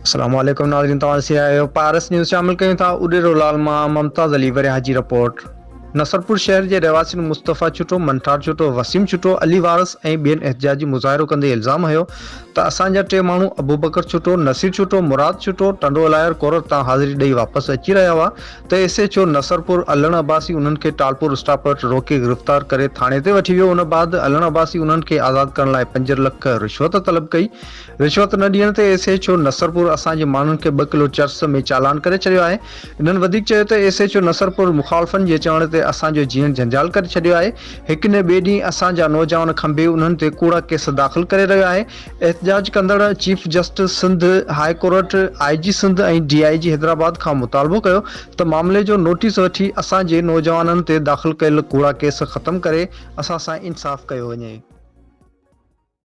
السلام عليڪم ناظرين توهان ڏسي رهيا آهيو پارس نيوز شامل ڪيون ٿا اڏيرو لال مان ممتاز علي ورياهه جي رپورٽ نصرپور شهر جي رهواسين مصطفيٰ ڇٽو، منٺار ڇٽو، وسيم ڇٽو، علي وارث ۽ ٻين احتجاجي مظاهرو ڪندي الزام هنيو ته اسان جا ٽي ماڻهو ابوبڪر ڇٽو، نصير ڇٽو، مراد ڇٽو ٽنڊو الهيار ڪورٽ تان حاضري ڏئي واپس اچي رهيا هئا ته S H O Nasarpur Allan Abbasi انهن کي ٽالپور اسٽاپ وٽ روڪي گرفتار ڪري ٿاڻي تي وٺي ويو ان بعد علڻ عباسي انهن کي آزاد ڪرڻ لاء پنج لک رشوت طلب ڪئي رشوت نه ڏيڻ تي ايس ايڇ او نصرپور اسان جي ماڻهن کي ٻه ڪلو چرس ۾ چالان ڪري ڇڏيو آهي. هنن وڌيڪ چيو ته ايس ايڇ او نصرپور مخالفن جي چوڻ تي اسان جو جيئڻ جنجال ڪري ڇڏيو آهي. هڪ نه ٻئي ڏينهن اسان جا نوجوان کنڀي انهن تي ڪوڙا ڪيس داخل ڪري رهيو آهي. احتجاج ڪندڙ chief justice Sindh high court, I G Sindh ۽ D I G Hyderabad کان مطالبو ڪيو ته معاملي جو نوٽيس وٺي اسان جي نوجوانن تي داخل ڪيل ڪوڙا ڪيس ختم ڪري اسان سان انصاف ڪيو وڃي.